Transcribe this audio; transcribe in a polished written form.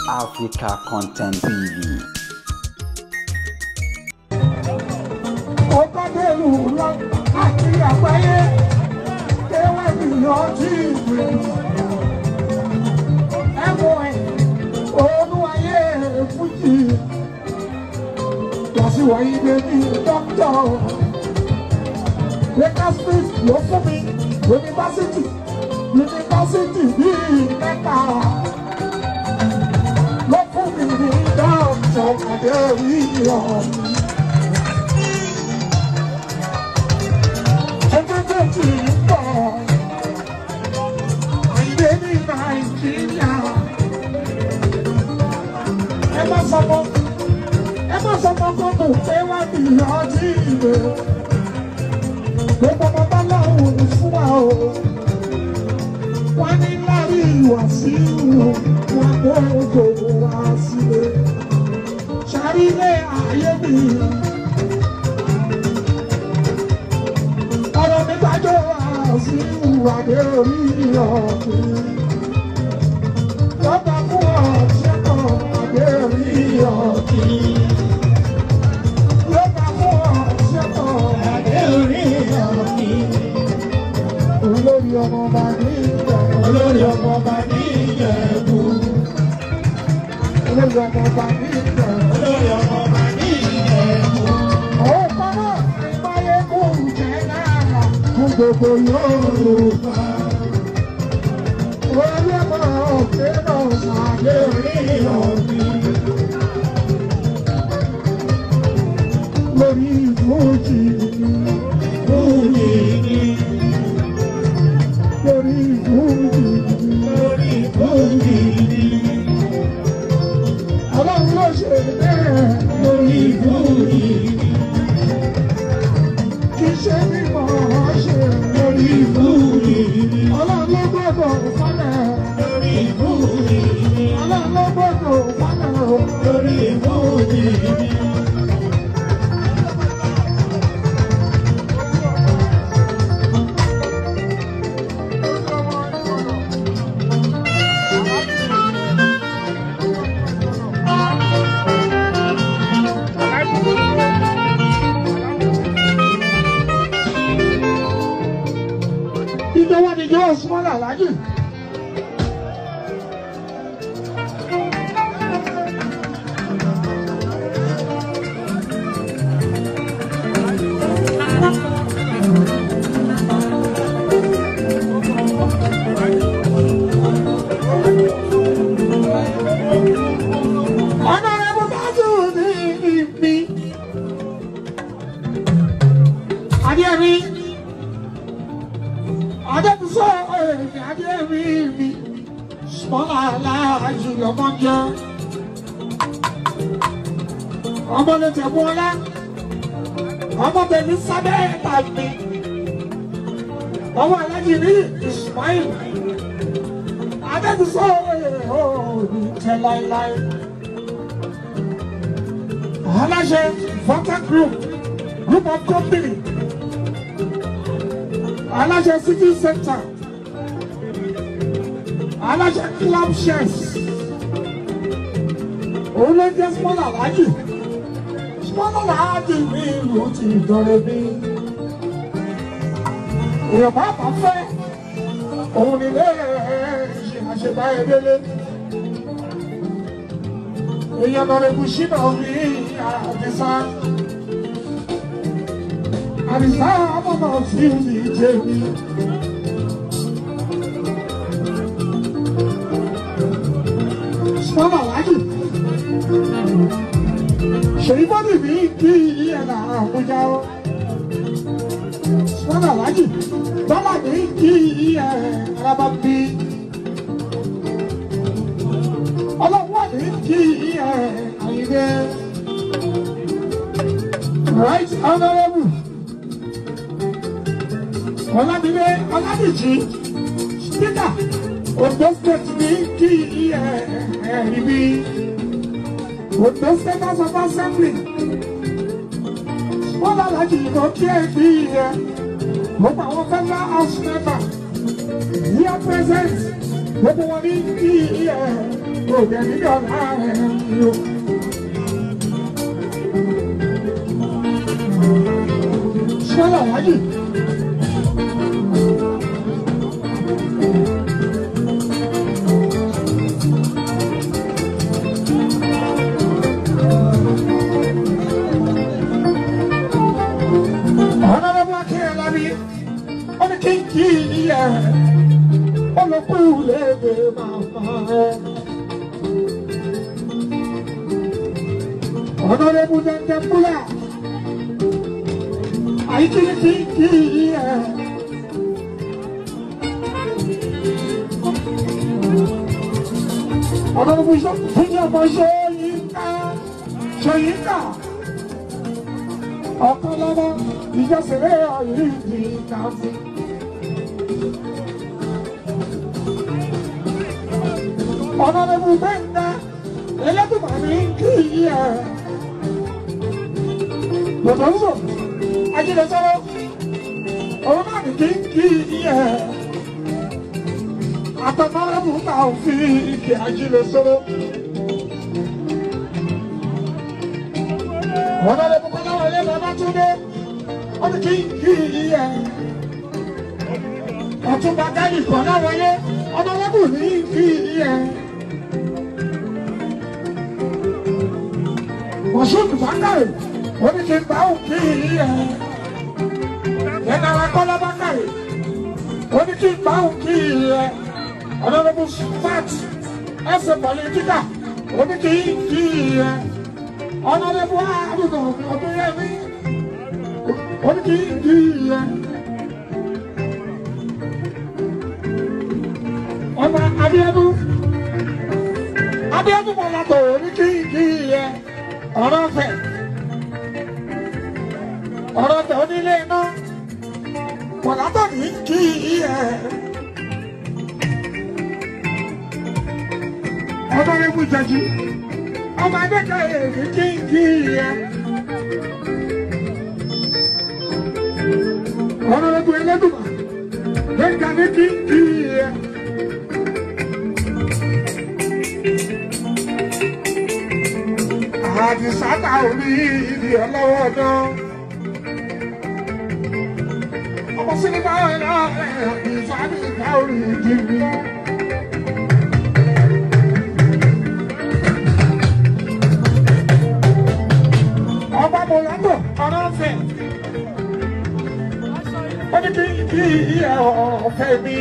Africa Content TV. Ọ̀kadẹ́lù lọ káàkiri àgbáyé kéwàá ọtí ìwé ẹ̀wọ̀n ẹ̀ olúwayé fújì lọ́síwọ̀ ilé ní dókítà Baker Street ló fún mi yunifásitì yunifásitì bíi mẹ́ta ló fún mi ní dókítà Adéwìyàn. Ẹ má sọ fún kọ́tù pé wá ní ọtí ìwé. Gbogbo ọmọ bá láwùn fún wa o. Wọ́n ní lárí ìwà sí ìwò, wọn kó gbogbo wa sílé. Ṣàrílé ayé mi. Ọ̀rọ̀ mi gbàjọ́ wá sí ìwà dé orí ọ̀gbìn. Lọ́ba fún ọ̀ṣẹ́ kan àdé orí ọ̀gbìn. Lọ́ba fún ọ̀ṣẹ́ kan àdé orí ọ̀gbìn. Olórí ọmọ ọba ní Ìjẹ̀bú. Olórí ọmọ ọba ní Ìjẹ̀bú. Olórí ọmọ ọba ní Ìjẹ̀bú. Olórí ọmọ ọba ní Ìjẹ̀bú. Ọ̀pọ̀ náà ní Máyégún jẹ́ náírà fún gbogbo Yorùbá. Orí ọmọ òkè náà ṣàdé orí ọ̀gbìn. Lórí fújì Fújì ni. Lórí fújì. Lórí fújì ni. Ọlọ́run ló ṣe bẹ́ẹ̀. Lórí fújì ni. Kì í ṣe mímọ̀ ṣe. Lórí fújì ni. Ọlọ́run ló gbọ́dọ̀ fọ́lẹ̀. Lórí fújì ni. Ọlọ́run ló gbọ́dọ̀ fọ́lẹ̀ o. Lórí fújì ni. Ìjọba ni yóò súnmọ́ làlájì. Ọ̀nàrẹ́bù Bájú ní ìmí. Adéyẹmí. Adébísọ́ èmi Adéyẹmí mi. Sùmọ́lá aláàjì lọ́mọ jẹ́. Ọmọ lè tẹ̀kú ọlá. Ọmọ tẹ̀lé sábẹ́ ẹ̀ta mi. Ọmọ aláàjì ní Ismail. Adébísọ́ èmi ò ní tẹ́ láéláé. Aláṣẹ Voter Group, Group of Company, Aláṣẹ City Center, Aláṣẹ Club Shares, òun ló jẹ́ Small Alhaji, Small Alhaji ní ìlú ti ìdánrẹ́ bí. Èèyàn bá fẹ́, òun nílé ṣe àṣebáyé délé. Èèyàn lọ rẹ̀ kù sínú mi Àdìsá. Àdìsá ọmọ sí mi jẹ̀bi. Small Alhaji. Ṣèyí bọ́dì mi kí ẹ̀ là Àbújá o. Small Alhaji. Bọ́lá mi kí ẹ̀ Arábá bí. Ọlọ́wọ́ ní kí ẹ̀ Àyìndé. Right Honourable Ọlámídé Ọládìjí Speaker Ondo State ní kí ẹ̀ ẹ̀rí Ondo State House of Assembly. Small Alhaji ló kí ẹ̀ bí ẹ̀. Gbogbo àwọn federal house member here present. Gbogbo wọn ní kí ẹ̀ Òde nídọ̀lá rẹ̀ yó. Sọ́lá wájú. Ọ̀nàdọ́gbọ́n Akínyẹ̀lábí, ó ní kí n kí ilẹ̀ olùkú lédè màmá ẹ̀. Ọ̀nàdọ́gbọ́n Dẹ́ndẹ́ Búlà, àyíkí ní kí n kí ilẹ̀. Ọ̀nàdọ́gbọ́n Túnjí ọmọ Ṣóyínká, Ṣóyínká. Ọ̀kan lọ́mọ ìjọsìnlẹ̀ ọ̀yìn ní kàfí. Ọ̀nàdẹ́bù Gbẹ̀ngà Ẹlẹ́dùnmọ̀ ní kí yí ẹ̀. Bọ̀dọ̀ ń sọ, ajílẹ̀ sọ́rọ́, òun náà ní kí kí yí ẹ̀. Àtọ̀nàrẹ́bù náà fi ìkè ajílẹ̀ sọ́rọ́. Ọ̀nàdẹ́bù Kọ́láwọlé Babátúndé, ó ní kí kí yí ẹ̀. Ọ̀túnba Gálì Kọ́láwọlé, ọ̀nàdẹ́bù ní kí yí ẹ̀. Mọ̀ṣúùtù Bákàrè, ó ní kí n bá òun kí yí ẹ̀. Yẹnara Kọ́lá Bákàrè, ó ní kí n bá òun kí yí ẹ̀. Ọ̀nàdẹ́bù Fat ẹsẹ̀ pọ̀lìtíkà, ó ní kí kí yí ẹ̀. Ọ̀nàdẹ́bù Àdùnnà Ọdúnyẹmí, ó ní kí kí yí ẹ̀. Ọba Abíọ́dún, Abíọ́dún Mọ̀látò, ó ní kí kí yí ẹ̀. Ọ̀rọ̀ fẹ̀, ọ̀rọ̀ fẹ̀ onílé iná, Mọ̀látò ní kí yí ẹ̀. Ọ̀nàdẹ́bù Jẹ̀jì, ọmọ Adékẹ́yẹ ní kí kí yí ẹ̀. Ọ̀nàdẹ́bù Ẹlẹ́dùnmá, Gbẹ̀ngà ní kí kí yí ẹ̀. Àdìsátà orí ìdí ọlọ́wọ́ náà. Ọmọ sílífà ọ̀rẹ́ àdìsátà orí ìdí mi. Ọba Mọ̀látò ọ̀rọ̀ ọ̀fẹ́. Ó ní kí kí ìyá ọ̀fẹ́ mi.